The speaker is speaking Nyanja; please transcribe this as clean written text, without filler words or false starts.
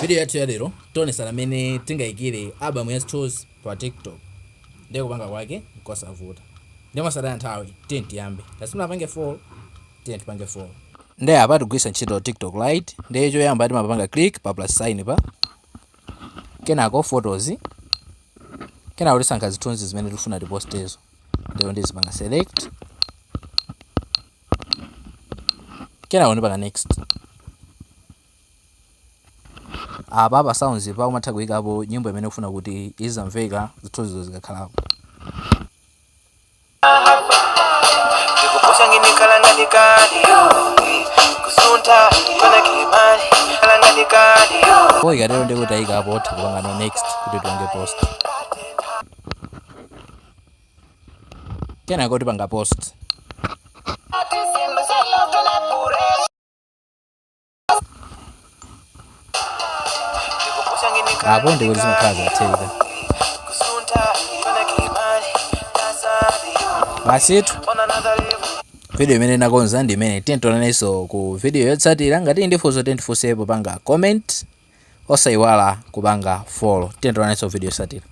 Video yathu ya lero tionesana mmene tingayikire album ya zithunzi pa TikTok. Ndiye kupanga kwake nkosavuta. Ndiye mosataya nthawi tiyeni tiyambe. Ngati simunapange follow, tiyeni tipange follow. Ndiye apa tikugwiritsa ntchito TikTok Lite. Ndiye choyamba timapanga click pa plus sign pa. Kenako photos. Kenako tisankha zithunzi zimene tikufuna tipostezo. Ndiye ndizipanga select. Kenako ndipanga next. Apa pa sounds pa umatha kuyikapo nyimbo imene ukufuna kuti izamveka zithunzizo zikakhalapo. Po ikatero ndiye kuti tayikapo, titha kupanga no next kuti tipange post. Kenako tipanga post. Apo ndikuti zimakhala zatheka basitu. Video imene nakonza ndi imene. Tiyeni tionanenso ku video yotsatira. Ngati ndi funso, tiyeni tifunse popanga comment. Osayiwala kupanga follow. Tiyeni tionanenso video yotsatira.